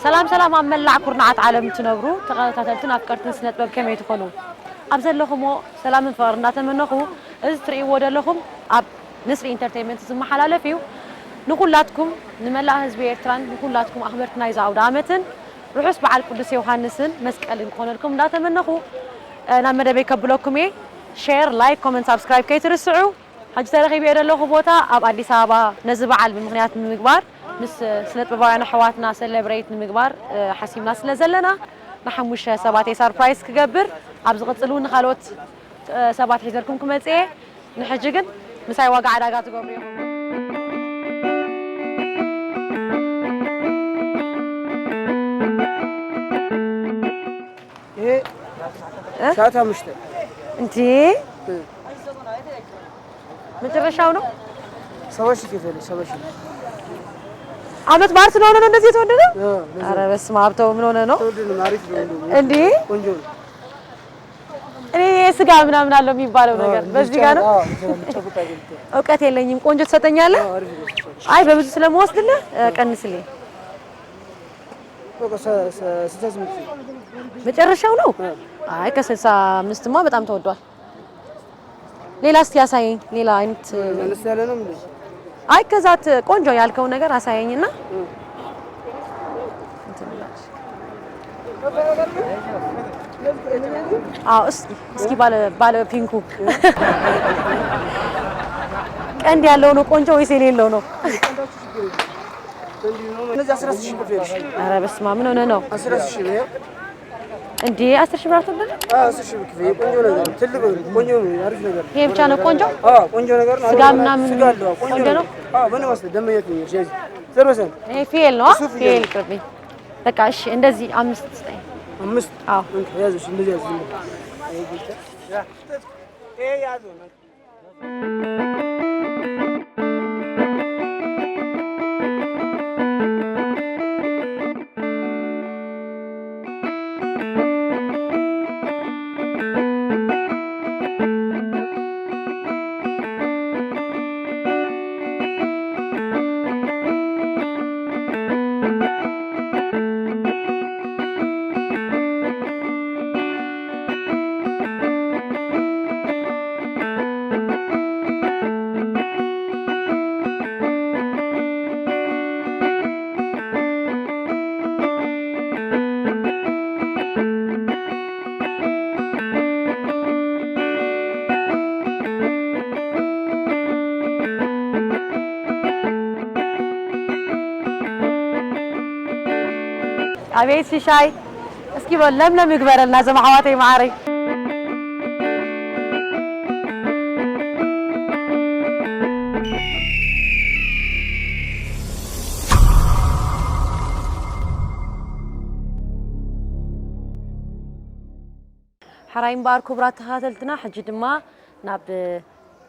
ሰላም ሰላም፣ ኣብ መላእ ኩርናዓት ዓለም እትነብሩ ተኸታተልትን ኣፍቀርትን ስነ ጥበብ ከመይ ትኾኑ? ኣብ ዘለኹሞ ሰላምን ፍቕርን እንዳተመነኹ፣ እዚ ትርእይዎ ዘለኹም ኣብ ንስሪ ኢንተርቴይንመንት ዝመሓላለፍ እዩ። ንኹላትኩም፣ ንመላእ ህዝቢ ኤርትራን ንኹላትኩም ኣኽበርቲ ናይዚ ኣውደ ዓመትን ርሑስ በዓል ቅዱስ ዮሃንስን መስቀልን ክኾነልኩም እንዳተመነኹ፣ እ፣ ናብ መደበይ ከብለኩም እየ። ሼር፣ ላይክ፣ ኮመንት፣ ሳብስክራይብ ከይትርስዑ። ሕጂ ተረኺበዮ ዘለኹ ቦታ ኣብ ኣዲስ ኣበባ ነዚ በዓል ብምኽንያት ንምግባር፣ ምስ ስነ ጥበባውያን ኣሕዋትና ሰለብሬት ንምግባር፣ እ፣ ሓሲብና ስለ ዘለና፣ ንሓሙሽተ ሰባት እየ ሰርፕራይዝ ክገብር። ኣብ ዝቕጽል እውን ንኻልኦት፣ እ፣ ሰባት ሒዘልኩም ክመጽእ እየ። ንሕጂ ግን ምሳይ ዋጋ ዕዳጋ ትገብሩ ኢኹም። ይሄ ሻት አምስት እንዴ፣ መጨረሻው ነው። ሰባ ሺህ ከፈለ ሰባ ሺህ አመት በዓል ስለሆነ ነው እንደዚህ የተወደደ። አዎ፣ ለዛ ኧረ በስመ አብ፣ ተው፣ ምን ሆነ ነው ተወደደ ነው። አሪፍ ነው እንደውም። እንዴ? ቆንጆ ነው። እኔ ስጋ ምናምን አለው የሚባለው ነገር በዚህ ጋር ነው። አዎ፣ ለዛ ነው። ጨብጣ ገብቶ። እውቀት የለኝም። ቆንጆ ትሰጠኛለህ? አዎ፣ አሪፍ ነው። አይ፣ በብዙ ስለምወስድልህ፣ እ፣ ቀንስልኝ። በቃ ሰ- ሰ- ስልሳ ስምንት ሺህ። መጨረሻው ነው። እ። አይ፣ ከስልሳ አምስት ማ በጣም ተወዷል። ሌላ እስቲ ያሳየኝ። ሌላ አይነት አነስ ያለ ነው እንዴ? አይ፣ ከዛት ቆንጆ ያልከው ነገር አሳየኝና እ። እንትን እንላለን። አዎ፣ እስኪ እስኪ ባለ ባለ ፒንኩ ቀንድ ያለው ነው ቆንጆ ወይስ የሌለው ነው? እነዚህ አስራ ሺህ ብር ይኸውልሽ። ኧረ በስመ አብ፣ ምን ሆነ ነው አስራ ሺህ ብር ይኸው። እንዴ? አስር ሺህ ብር አትወደድም? አዎ፣ አስር ሺህ ብር ክፈይ። ቆንጆ ነገር ነው። ትልቅ ነው። ቆንጆ ነው። አሪፍ ነገር ነው። ይሄ ብቻ ነው ቆንጆ? አዎ፣ ቆንጆ ነገር ነው። ስጋ አሪፍ ምናምን ስጋ አለው። አዎ፣ ቆንጆ ቆንጆ ነው። ነው? አዎ፣ ምን ወስደ ደመየት ነው። እሺ፣ ዘርበሰን ይሄ ፍየል ነው? እሱ ፍየል ፍየል ነው። ይቅርብኝ። በቃ እሺ፣ እንደዚህ አምስት ስጠኝ። አምስት አዎ። እንካ ያዘሽ፣ እንደዚህ ያዘሽ። ይሄ ያዘው። አቤት ሽሻይ፣ እስኪ በል ለምለም ይግበረልና ዘም ኣሕዋተይ መዓረይ። ሕራይ እምበኣር ክቡራት ተኸታተልትና፣ ሕጂ ድማ ናብ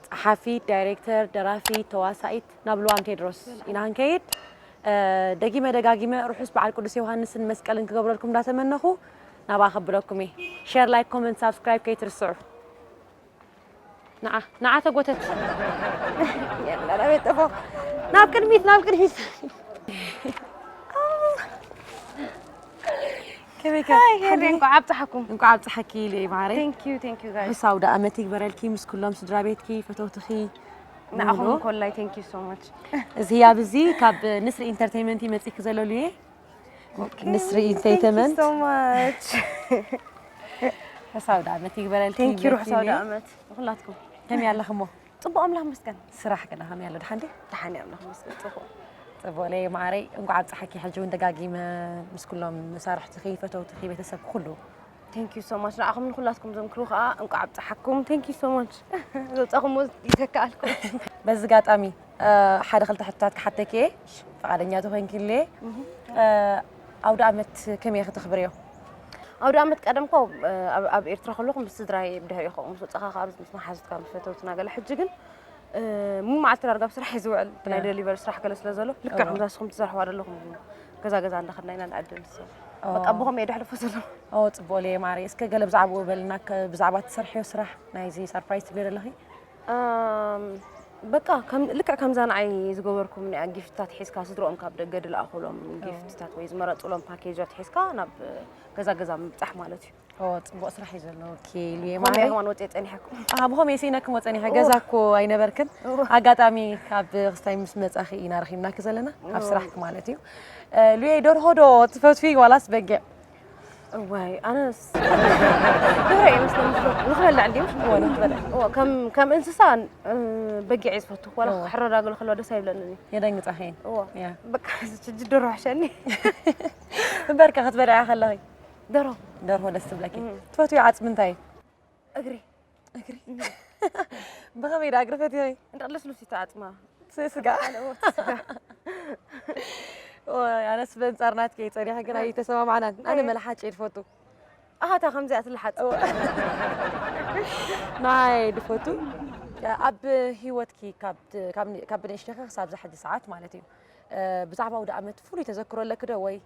ጸሓፊት፣ ዳይሬክተር፣ ደራፊት፣ ተዋሳኢት ናብ ልዋም ቴድሮስ ኢና ክንከይድ። እ፣ ደጊመ ደጋጊመ ርሑስ በዓል ቅዱስ ዮሃንስን መስቀልን ክገብረልኩም እንዳተመነኹ ናብኣ ከብለኩም እየ። ሼር፣ ላይክ፣ ኮመንት፣ ሳብስክራይብ ከይትርስዑ። ንዓ ንዓ ተጎተት። የላ ናበይ ጠፋ? ናብ ቅድሚት፣ ናብ ቅድሚት። ከመይ ከ? ሃይ ሄሪ፣ እንኳዕ ኣብፀሓኩም። እንኳዕ ኣብፀሓኪ ኢለ ማዕረይ። Thank you, thank you guys. ርሑስ ኣውደ ኣመት ይግበረልኪ ምስ ኩሎም ስድራ ቤትኪ፣ ፈተውትኺ። ንዓኹም ሙሉ። ኮላይ thank you so much። እዚ ህያብ እዚ ካብ ንስሪ ኢንተርቴይንመንት እዩ መፂእኪ ዘሎ ሉየ። ንስሪ ኢንተርቴይንመንት። Thank you so much። ርሑስ ኣውደ ኣመት ይግበረልኪ። Thank you፣ ርሑስ ይግበረልኪ ኣውደ ሉየ። ኣመት ንኹላትኩም። ከመይ ኣለኽሞ? ፅቡቅ ኣምላኽ መስገን። ስራሕ ግና ከመይ ኣሎ? ድሓን ድዩ? ደሓን እየ ኣምላኽ መስገን፣ ፅቡቅ። ፅቡቅ ለየ ማዕረይ፣ እንኳዕ ኣብፀሓኪ። ሕጂ እውን ደጋጊመ ምስ ኩሎም መሳርሕትኺ፣ ፈተውትኺ፣ ቤተሰብ ኩሉ። Thank you so much። ንዓኹም ንኹላትኩም ዘምክሩ ከዓ እንኳዕ ኣብፀሓኩም። Thank you so much። ዘውፃኹም ይተካኣልኩም። በዚ ኣጋጣሚ፣ እ፣ ሓደ ክልተ ሕቶታት ክሓተኪ እየ፣ ፈቓደኛ ተኾይንኪ ኢለ። እ፣ ኣውደ ኣመት ከመይ ኢኺ ተኽብርዮ? ኣውደ ኣመት ቀደም እኮ፣ እ፣ ኣብ ኣብ ኤርትራ ከለኹ ምስ ስድራይ፣ ብድሕሪኡ ከምኡ ምስ ወፃኻ ከዓ ምስ መሓዙትካ ምስ ፈተውትና ገለ። ሕጂ ግን፣ እ፣ ሙሉ መዓልቲ ዳርጋ ኣብ ስራሕ እየ ዝውዕል፣ ብናይ ያ። ደሊቨሪ ስራሕ ገለ ስለ ዘሎ። ልክዕ ከምዛ ንስኹም ትሰርሕዋ ዘለኹም፣ ገዛ ገዛ እንዳኸድና ኢና ንዕድል ንሰ-፣ ኦ። በቃ ኣቦኹም እየ ድሕሪ ፈሰሎም። ኦ፣ ፅቡቅ ለየ ማዕረይ። እስከ ገለ ብዛዕባኡ በልና፣ ከ-፣ ብዛዕባ ትሰርሕዮ ስራሕ ናይዚ ሰርፕራይዝ ትብልዮ ዘለኺ? ኣም፣ በቃ ከም ልክዕ ከምዛ ንዓይ ዝገበርኩም ናይ ጊፍትታት ሒዝካ ስድሮኦም ካብ ደገ ድልኣኹሎም ጊፍትታት ወይ ዝመረጹሎም ፓኬጃት ሒዝካ ናብ ገዛ ገዛ ምብጻሕ ማለት እዩ። ኦ ጽቡቕ ስራሕ እዩ ዘለውኪ ሉየ ከምኡ ማዕረይ። ከማን ወጽየ ጸኒሐኩም። ኣሃ ብኸመይ ስኢነክሞ ጸኒሐ? እወ። ገዛ እኮ ኣይነበርክን። እወ። ኣጋጣሚ ካብ ክስታይ ምስ መጻኺ ኢና ረኺብናኪ ዘለና ኣብ እወ። ስራሕኪ ማለት እዩ። እ፣ ሉየ ደርሆ ዶ ትፈትዊ ዋላስ በጊዕ? እዋይ ኣነስ ደርሆ እየ መስለኒ ዝፈቱ። ንኽበልዕ ድዩ? እወ፣ ንኽበልዕ። እወ፣ ከም ከም እንስሳ እ፣ በጊዕ እየ ዝፈቱ። ዋላ እወ። ክሕረዳ ገለ ከለዋ ደስ ኣይብለንን እዩ። የደንግጻኺ። እወ። ያ። በቃ ሕጂ ደርሆ ሕሸኒ። እምበርከ ክትበልዕያ ከለኺ ደርሆ። ደርሆ ደስ ትብለኪ። እም። ትፈትዊ ዓጽሚ እንታይ እዩ? እግሪ። እግሪ። ብኸመይ ደኣ እግሪ ፈትዮ? እንዳ ልስሉስ እዩ እቲ ዓጽማ። ስ-፣ ስጋ? ኣነ እወ፣ እቲ ስጋ። እወ፣ ኣነስ በንጻር ናትኪ እየ ጸኒሐ፣ ግን ኣይተሰማማዕናን። ኣነ ኣይ። መላሓጭ እየ ዝፈቱ። ኣሃ፣ እታ ከምዚኣ ትልሓጽ። እወ። ንዓይ ድፈቱ። ኣብ ህይወትኪ ካብ ት-፣ ካብ ን-፣ ካብ ብንእሽተኺ ክሳብ እዛ ሕጂ ሰዓት ማለት እዩ፣ እ፣ ብዛዕባ ኣውደ ኣመት ፍሉይ ተዘክሮ ኣለኪ ዶ? ወይ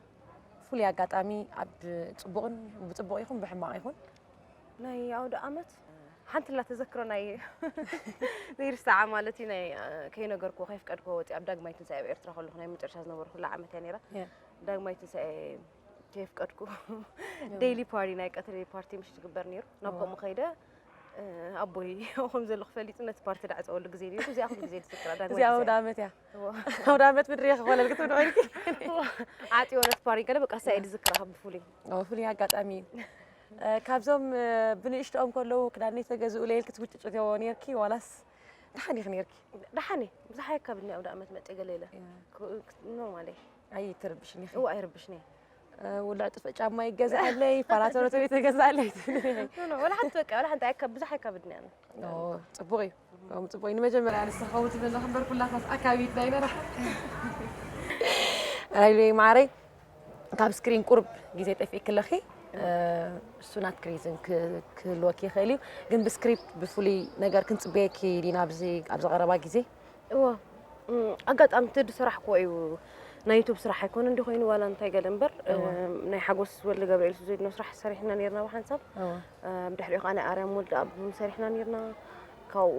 ፍሉይ ኣጋጣሚ ኣብ ጽቡቕን፣ ብጽቡቕ ይኹን ብሕማቕ ይኹን? ናይ ኣውደ ኣመት ሓንቲ ላ ተዘክሮ ናይ ዘይርሳዓ ማለት እዩ። ናይ፣ እ፣ ከይነገርኩዎ ከይፍቀድኩዎ ወፂኣ ኣብ ዳግማይ ትንሳኤ ኣብ ኤርትራ ከለኹ ናይ መጨረሻ ዝነበርኩላ ዓመት እያ ነይራ። ያ። ዳግማይ ትንሳኤ ከየፍቀድኩ ዴይሊ ፓርቲ ናይ ቀትሪ ፓርቲ ምሽ ዝግበር ነይሩ። ናብ ከምኡ ከይደ፣ እ፣ ኣቦይ ከምኡ ዘለኹ ፈሊጡ ነቲ ፓርቲ ዳዕፀወሉ ግዜ ነይሩ። እዚኣ ኩሉ ግዜ ዝዝክራ ዳግማይ እዚኣ ትንሳኤ። ኣውደ ኣመት እያ። እዋ። ኣውደ ኣመት ምድሪ እየ ክኾነልኪ ትብሎ ኢልኪ? እዋ። ዓፅዮ ነቲ ፓሪ ገለ በቃ እሳ እየ ዝዝክራ ካብ ብፍሉይ። እዎ፣ ፍሉይ ኣጋጣሚ እዩ። እ፣ ካብዞም፣ እ፣ ብንእሽቶኦም ከለዉ ክዳን ተገዝኡለይ ኢልኪ ትውጭጭትዮ ነይርኪ ዋላስ ደሓን ኢኺ ነይርኪ? ደሓን እየ። ብዙሕ ኣይካብድኒ ኣውደ ኣመት መፅእ ገለ ኢለ። እያ። ክ-፣ ክ-፣ ኖርማል እየ። ኣይትርብሽን ኢኺ? እዋ፣ ኣይርብሽን እየ። እ፣ ውልዕ ጥፍእ ጫማ ይገዝኣለይ፣ ፓራቶሮቶሪ ተገዝኣለይ ትብሊ ኢኺ? ኖ፣ ኖ፣ ወላ ሓንቲ በቃ፣ ወላ ሓንቲ ኣይካ-፣ ብዙሕ ኣይካብድኒ ኣነ። ኦ፣ ጽቡቕ እዩ። ከምኡ ጽቡቕ እዩ። ንመጀመርያ ንስኻ ትብለና እምበር ኩላትናስ ኣካቢትና ኢና። ራይለይ ማዓረይ፣ ካብ ስክሪን ቁሩብ ግዜ ጠፊእኪ ኣለኺ። እ፣ እሱ ናትኪ ሪዝን ክ-፣ ክህልወኪ ይኽእል እዩ። ግን ብስክሪፕት ብፍሉይ ነገር ክንጽበየኪ ዲና ኣብዚ፣ ኣብዚ ቀረባ ግዜ? እወ። እም፣ ኣጋጣሚ እቲ ዝሰራሕክዎ እዩ። ናይ ዩቱብ ስራሕ ኣይኮነን ድዩ ኮይኑ ዋላ እንታይ ገለ እምበር፣ እወ። እም፣ ናይ ሓጎስ ወልደገብርኤል ስቱዲዮ ስራሕ ሰሪሕና ነይርና ብሓንሳብ። እወ። እም፣ ድሕሪኡ ከኣ ናይ ኣርያም ወልደኣብ እውን ሰሪሕና ነይርና። ካብኡ፣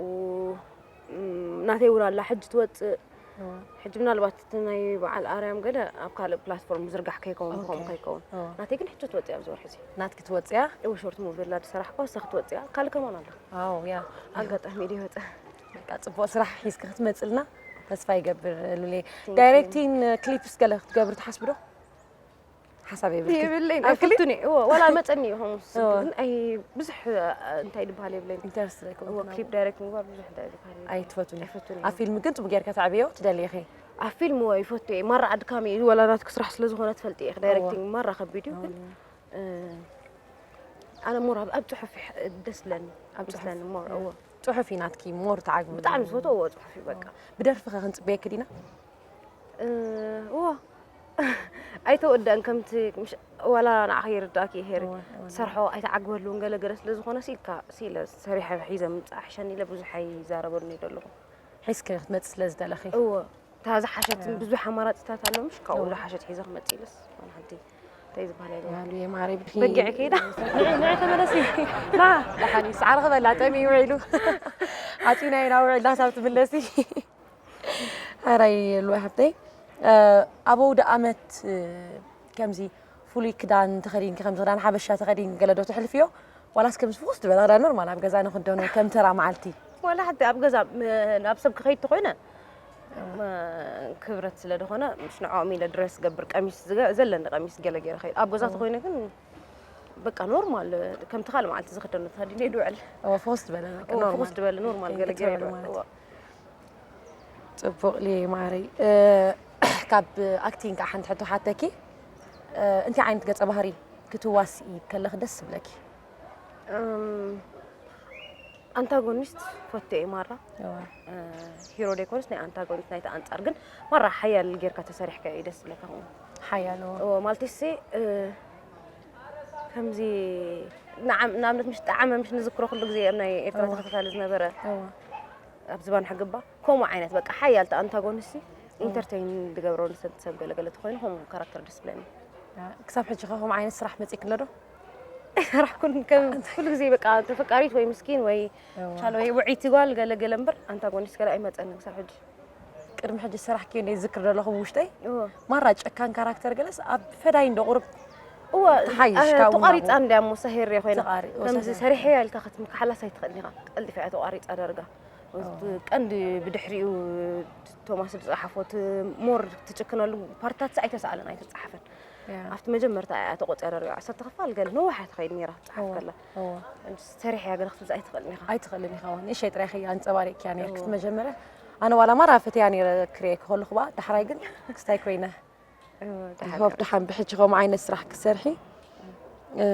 እም፣ ናተይ እውን ኣላ ሕጂ ትወጽእ። እወ። ሕጂ ምናልባት እቲ ናይ በዓል ኣርያም ገለ ኣብ ካልእ ፕላትፎርም ዝርጋሕ ከይከውን፣ ኦኬ። ብኸምኡ ከይከውን። እወ። ናተይ ግን ሕጂ ትወጽእ ኣብዚ ወርሒ እዚ። ናትኪ ትወጽእ እያ? እወ፣ ሾርት ሙቪ ኣላ ዝሰራሕክዋ፣ እሳ ክትወጽእ እያ። ካልእ ከማን ኣሎ። ዋው፣ ያ። ኣጋጣሚ ድዩ ይወጽእ? በቃ፣ ጽቡቕ ስራሕ ሒዝኪ ክትመጽልና ተስፋ ይገብር፣ ሉሌ። Thank you። ዳይሬክቲንግ ክሊፕስ ገለ ክትገብሪ ትሓስቢ ዶ? ሓሳብ የብልኪ? የብለይን፣ ኣብ ክሊፕ? ኣይፈቱን እየ። እወ፣ ዋላ መጸኒ እዩ፣ ከምኡስ እወ። ግን ኣይ፣ ብዙሕ፣ እ፣ እንታይ ድበሃል የብለይን። ኢንተረስት ዘይኮንኩ እወ፣ ናብ ክሊፕ ዳይሬክት ምግባር ብዙሕ እንታይ ድበሃል የብለይን። ኣይትፈቱን? ኣይፈቱን እየ። ኣብ ፊልም ግን ጽቡቅ ጌርካ ተዕብዮ ትደሊ ኢኺ? ኣብ ፊልም እወ ይፈቱ እየ። ማራ ኣድካሚ እዩ፣ ዋላ ናትኪ ስራሕ ስለ ዝኾነ ትፈልጢ ኢኺ። ዳይሬክቲንግ እወ። ማራ ከቢድ እዩ፣ ግን፣ እወ። እ፣ ኣነ ሞር ኣብ፣ ኣብ ጽሑፍ ይሕ-፣ ደስ ዝብለኒ፣ ኣብ ጽሑፍ? ይመስለኒ ሞር፣ እወ። ጽሑፍ እዩ ናትኪ ሞር ተዓግቢ? ብጣዕሚ ዝፈትዎ እወ ጽሑፍ እዩ በቃ። እወ። ብደርፊ ከ ክንጽበየኪ ዲና? እ፣ እወ። ኣይተወድአን ከምቲ ምሽ-፣ ዋላ ንዓኺ ይርድኣኪ ይሄሪ። እወ፣ እወ። ትሰርሖ ኣይተዓግበሉን ገለ ገለ ስለ ዝኾነ ሲ ኢልካ፣ ሲ ኢለ ሰሪሐ ሒዘ ምምጻእ ሕሸኒ ኢለ ብዙሕ ኣይዛረበሉን እየ ዘለኹ። ሒዝኪ ክትመጽእ ስለ ዝደለኺ? እወ። እታ ዝሓሸት እወ። ብዙሕ ኣማራጺታት ኣሎ ምሽ? ካብኡ እወ። ዝሓሸት ሒዘ ክመጽእ ኢለስ፣ ዋላ ሓንቲ እንታይ ዝበሃል ኣይብሉን። ያሉ የማሪ ብርሂ። በጊዕ ከይዳ? ንዒ፣ ንዒ ተመለሲ። ና። ደሓን እዩ፣ ሰዓሪ ክበላ ጠምዩ ውዒሉ። ዓጺና ኢና ውዒልና ሳብ ትምለሲ። ሕራይ ሉዋይ ሓፍተይ፣ እ፣ ኣብ ኣውደ ኣመት፣ እ፣ ከምዚ ፍሉይ ክዳን ተኸዲንኪ፣ ከምዚ ክዳን ሓበሻ ተኸዲንኪ ገለ ዶ ተሕልፍዮ? ዋላስ ከምዚ ፍኹስ ዝበለ ክዳን ኖርማል ኣብ ገዛ ንኽደኖ ከም ተራ መዓልቲ? ዋላ ሓንቲ ኣብ ገዛ፣ ም-፣ ናብ ሰብ ክኸይድ ተኾይነ፣ ም-፣ ክብረት ስለ ዝኾነ፣ ምስ ንዕኦም ኢለ ድረስ ገብር፣ ቀሚስ ዝገ-፣ ዘለኒ ቀሚስ ገለ ገይረ ኸይድ። ኣብ ገዛ እዎ። ተኾይነ ግን በቃ ኖርማል፣ ከምቲ ካልእ መዓልቲ ዝኽደኖ ተኸዲነ እየ ድውዕል። እዎ፣ ፍኹስ ዝበለ በቃ እዎ፣ ኖርማል። ፍኹስ ዝበለ ኖርማል ኦኬ፣ ገለ ገይረ ገትረሉ ድውዕል። ማለት እዩ። እዎ። ጽቡቕ ሊ ማዕረይ። እ፣ ካብ ኣክቲንግ ከዓ ሓንቲ ሕቶ ሓተኪ። እ፣ እንታይ ዓይነት ገጸ ባህሪ ክትዋስኢ ከለኺ ደስ ዝብለኪ? እም፣ ኣንታጎኒስት ፈቱ እየ ማራ። እዋ። እ፣ ሂሮ ደይኮነስ ናይ ኣንታጎኒስት ናይቲ ኣንጻር ግን ማራ ሓያል ጌርካ ተሰሪሕካ እዩ ደስ ዝብለካ ከምኡ። ሓያል፣ እዎ። እዎ፣ ማለትሲ፣ እ፣ ከምዚ ንዓም-፣ ንኣብነት ምሽ ጣዓመ ምሽ ንዝክሮ ኩሉ ግዜ ኣብ ናይ ኤርትራ እዎ። ተኸታታሊ ዝነበረ እዎ። ኣብ ዝባን ሕግባ ከምኡ ዓይነት በቃ ሓያል ኣንታጎኒስት እዎ። ኢንተርቴይን ዝገብሮ ንሰብ፣ ሰብ ገለ ገለ ተኾይኑ ከምኡ ካራክተር ደስ ዝብለኒ። ያ፣ ክሳብ ሕጂ ከ ከምኡ ዓይነት ስራሕ መጺእኪ ኣሎ ዶ? ኣይሰራሕኩን። ከም ኩሉ ግዜ በቃ ተፈቃሪት ወይ ምስኪን ወይ እዋ። ቻለ ወይ ውዒቲ ጓል ገለ ገለ እምበር ኣንታጎኒስት ገለ ኣይመፀኒ ክሳብ ሕጂ። ቅድሚ ሕጂ ዝሰራሕክዮ እንደ ዝክር ዘለኹ ብውሽጠይ እዎ ማራ ጨካን ካራክተር ገለስ ኣብ ፈዳይ እንዶ ቁርብ እዎ ተሓይሽ ካብኡ ተቋሪፃ ናብኡ። እንድያ እሞ ሰሄር ኮይና ተቋሪ- እዎ፣ ከምዚ ሰሄር። ሰሪሐያ ኢልካ ክትምክሓላስ ኣይትኽእልን ኢኻ። ቀልጢፋ እያ ተቋሪፃ ዳርጋ። ቀንዲ ብድሕሪኡ ቶማስ ዝፀሓፎ እቲ ሞር ትጭክነሉ ፓርትታት ኣይተሰኣለን ኣይተፀሓፈን። ያ። ኣብቲ መጀመርታ እያ ተቆፂያ ዳርጋ ዓሰርተ ክፋል ገለ ነዋሕ እያ ትኸይድ ነይራ ትፀሓፍ እዎ፣ ከላ። እዎ። ሰሪሐያ ገለ ክትብዛ ኣይትኽእልን ኢኻ። ኣይትኽእልን ኢኻ ውን እሸይ ጥራይ ከያ ኣንፀባሪቕክያ ነርኪ እቲ እዎ። መጀመርያ ኣነ ዋላ ማራ ፈትያ ነይረ ክሪኤ ክኸልኹ ባ ዳሕራይ ግን ክስታይ ኮይነ እዎ፣ ሆፕ ድሓን ብሕጂ ከምኡ ዓይነት ስራሕ ክሰርሒ እ፣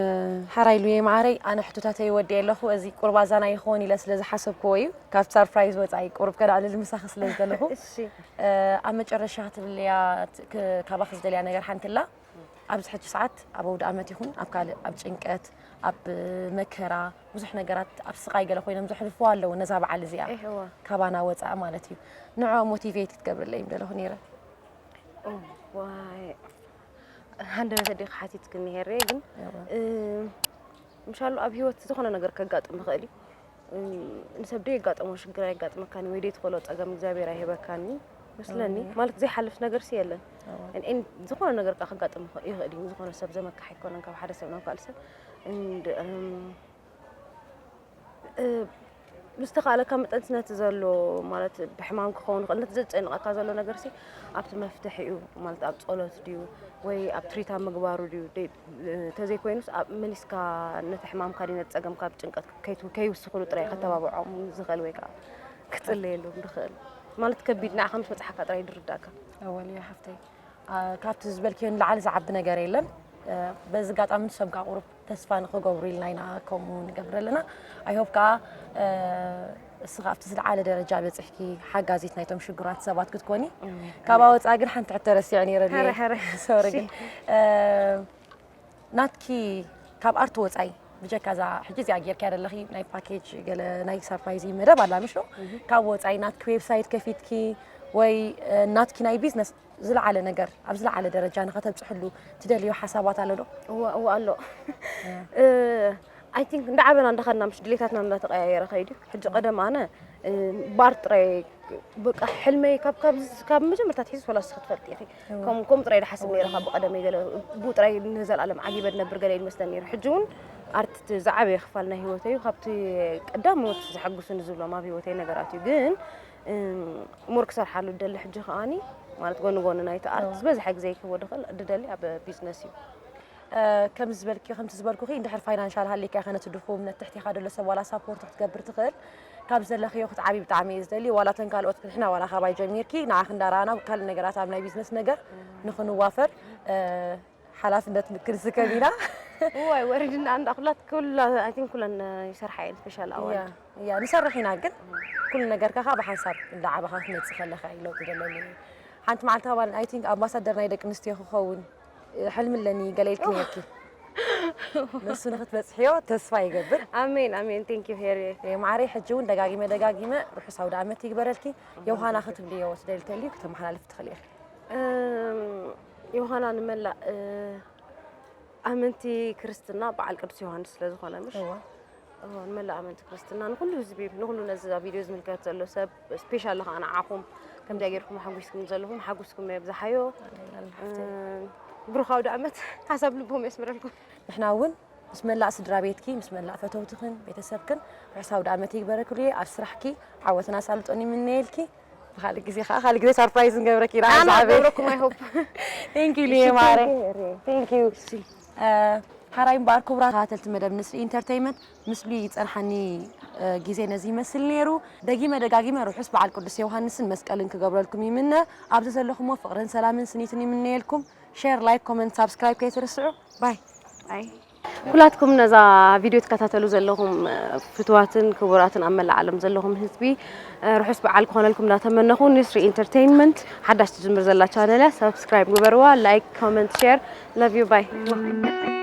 ሓራይ ሉየ ማዓረይ ኣነ ሕቶታተይ ወዲየ ኣለኹ እዚ ቁርብ ኣዛና ይኸውን ኢለ ስለ ዝሓሰብክዎ እዩ ካብ ሳርፕራይዝ ወፃኢ ቁርብ ከዳዕልል ምሳኺ ስለ ዝደለኹ እሺ እ፣ ኣብ መጨረሻ ክትብልያ ት- ክ- ካባኺ ዝደልያ ነገር ሓንቲ ኣላ ኣብዚ ሕጂ ሰዓት ኣብ ኣውደ ኣመት ይኹን ኣብ ካልእ ኣብ ጭንቀት ኣብ መከራ ብዙሕ ነገራት ኣብ ስቓይ ገለ ኮይኖም ዘሕልፍዋ ኣለዉ ነዛ በዓል እዚኣ እህ፣ እዋ። ካባና ወፃኢ ማለት እዩ ንዖ ሞቲቬት ክትገብርለይ ምደለኹ ነይረ ዋይ ሃንደበተ ዲኻ ሓቲትክኒ ሄሬ ግን ምሻሉ ኣብ ህይወት ዝኾነ ነገር ከጋጥም ይኽእል እዩ ንሰብ ደይ የጋጠሞ ሽግር ኣይጋጥመካኒ ወይ ደይ ትኽእሎ ፀገም እግዚኣብሔር ኣይህበካኒ መስለኒ ማለት ዘይሓልፍ ነገር ሲ የለን ዝኾነ ነገር ከዓ ከጋጥም ይኽእል እዩ ዝኾነ ሰብ ዘመካሕ ኣይኮነን ካብ ሓደ ሰብ ናብ ካልእ ሰብ ምስተኻእለካ መጠን ነቲ ዘሎ ማለት ብሕማም ክኸውን ይኽእል ነቲ ዘጨንቐካ ዘሎ ነገር ሲ ኣብቲ መፍትሒ እዩ ማለት ኣብ ጸሎት ድዩ ወይ ኣብ ትሪት ኣብ ምግባሩ ድዩ ተዘይኮይኑስ ኣብ መሊስካ ነቲ ሕማምካ ድዩ ነቲ ጸገምካ ብጭንቀት ከይውስኽሉ ጥራይ ከተባብዖም ዝኽእል ወይ ከዓ ክትጽለየሎም ዝኽእል ማለት ከቢድ ንዓኻ ምስ በጽሓካ ጥራይ ድርዳእካ ኣወል እያ ሓፍተይ ካብቲ ዝበልክዮ ንላዕሊ ዝዓቢ ነገር የለን በዚ ኣጋጣሚ ንሶም ከዓ ቁሩብ ተስፋ ንክገብሩ ኢልና ኢና ከምኡ ንገብር ኣለና ኣይሆፕ ከዓ እስኻ ኣብቲ ዝለዓለ ደረጃ በፂሕኪ ሓጋዚት ናይቶም ሽጉራት ሰባት ክትኮኒ ካብ ኣወፃ ግን ሓንቲ ሕቶ ረሲዐ ነይረ ሶሪ ግን ናትኪ ካብ ኣርት ወፃኢ ብጀካ እዛ ሕጂ እዚኣ ጌርክያ ዘለኺ ናይ ፓኬጅ ገለ ናይ ሳርፕራይዝ መደብ ኣላ ምሽ ካብ ወፃኢ ናትኪ ዌብሳይት ከፊትኪ ወይ ናትኪ ናይ ቢዝነስ ዝለዓለ ነገር ኣብ ዝለዓለ ደረጃ ንኸተብፅሕሉ ትደልዮ ሓሳባት ኣሎ ዶ? እወ እወ ኣሎ I think እንዳዓበና እንዳኸድና ምሽ ድሌታትና እንዳተቀያየረ ከይዱ ሕጂ ቀደም ኣነ ባር ጥራይ በቃ ሕልመይ ካብ ካብ ካብ መጀመርታ ትሒዝ ወላ ስኽ ትፈልጥ ኢኺ ከም ከም ጥራይ ድሓስብ ነይረ ካብ ቀደመይ ገለ ብኡ ጥራይ ንዘለኣለም ዓጊበ ድነብር ገለ ይመስለኒ ነይሩ ሕጂ እውን ኣርት ዝዓበየ ክፋል ናይ ህይወተይ እዩ ካብቲ ቀዳሞት ዘሐጉሱኒ ዝብሎም ኣብ ህይወተይ ነገራት እዩ ግን ሞር ክሰርሓሉ ደሊ ሕጂ ከዓኒ ማለት ጎኒ ጎኒ ናይቲ ኣርት ዝበዝሐ ግዜ ክህቦ ድኽእል ድደሊ ኣብ ቢዝነስ እዩ ከምዚ ዝበልኪ ከምቲ ዝበልኩኺ እንድሕር ፋይናንሻል ሃሊካ ኢኻ ነቲ ድኹም ነቲ ትሕቲኻ ደሎ ሰብ ዋላ ሳፖርት ክትገብር ትኽእል ካብ ዘለኽዮ ክትዓቢ ብጣዕሚ እየ ዝደሊ ዋላ ተን ካልኦት ንሕና ዋላ ካባይ ጀሚርኪ ንዓኺ እንዳረኣና ካልእ ነገራት ኣብ ናይ ቢዝነስ ነገር ንኽንዋፈር ሓላፍነት ክንስከም ኢና ዋይ ወሪድና እንዳ ኩላት ኩላ ኣይ ቲንክ ኩለን ይሰርሓ እየን ስፔሻል ኣዋል ያ ንሰርሕ ኢና ግን ኩሉ ነገርካ ከዓ ብሓንሳብ እንዳዓበኻ ክትመፅእ ከለካ እዩ ለውጢ ዘለኒ ሓንቲ መዓልቲ ከባል ኣይ ቲንክ ኣምባሳደር ናይ ደቂ ኣንስትዮ ክኸውን ሕልሚ ኣለኒ ገለ ኢልኪ ነርኪ ንሱ ንክትበፅሕዮ ተስፋ ይገብር ኣሜን ኣሜን ቴንክ ዩ ሄሪ ማዕረይ ሕጂ እውን ደጋጊመ ደጋጊመ ርሑስ ኣውደ ኣመት ይግበረልኪ ዮሃና ክትብልዮ ትደሊ ተልዩ ክተመሓላልፍ ትኽእል ኢኺ ዮሃና ንመላእ ኣመንቲ ክርስትና በዓል ቅዱስ ዮሃንስ ስለ ዝኾነ ምሽ ንመላእ ኣመንቲ ክርስትና ንኩሉ ህዝቢ ንኩሉ ነዚ ቪድዮ ዝምልከት ዘሎ ሰብ ስፔሻሊ ከዓ ንዓኹም ከምዚኣ ገይርኩም ሓጒስኩም ዘለኹም ሓጉስኩም የብዝሓዮ ብሩኻዊ ዳኣመት ሓሳብ ልቦም የስምረልኩም ንሕና እውን ምስ መላእ ስድራ ቤትኪ ምስ መላእ ፈተውትኽን ቤተሰብክን ርሕሳዊ ዳኣመት ይግበረክሉ ኣብ ስራሕኪ ዓወትን ኣሳልጦን ይምነየልኪ ብካልእ ግዜ ከዓ ካልእ ግዜ ሳርፕራይዝ ንገብረኪ ኢና ኣነ ዝዓበየ ገብረኩም ኣይሆፕ ቴንክ ዩ ሊየ ማረ ቴንክ ዩ ሓራይ እምበኣር ክቡራት ተኸታተልቲ መደብ ንስሪ ኢንተርተይመንት ምስሉ ይፀንሓኒ ግዜ ነዚ ይመስል ነይሩ ደጊመ ደጋጊመ ርሑስ በዓል ቅዱስ ዮሃንስን መስቀልን ክገብረልኩም ይምነ ኣብዚ ዘለኹሞ ፍቕርን ሰላምን ስኒትን ይምነየልኩም ሼር ላይክ ኮመንት ሳብስክራይብ ከይትርስዑ ባይ ኩላትኩም ነዛ ቪድዮ ትከታተሉ ዘለኹም ፍትዋትን ክቡራትን ኣብ መላእ ዓለም ዘለኹም ህዝቢ ርሑስ በዓል ክኾነልኩም እንዳተመነኹ ንስሪ ኢንተርቴይንመንት ሓዳሽ ትጅምር ዘላ ቻነል እያ ሳብስክራይብ ግበርዋ ላይክ ኮመንት ሼር love you bye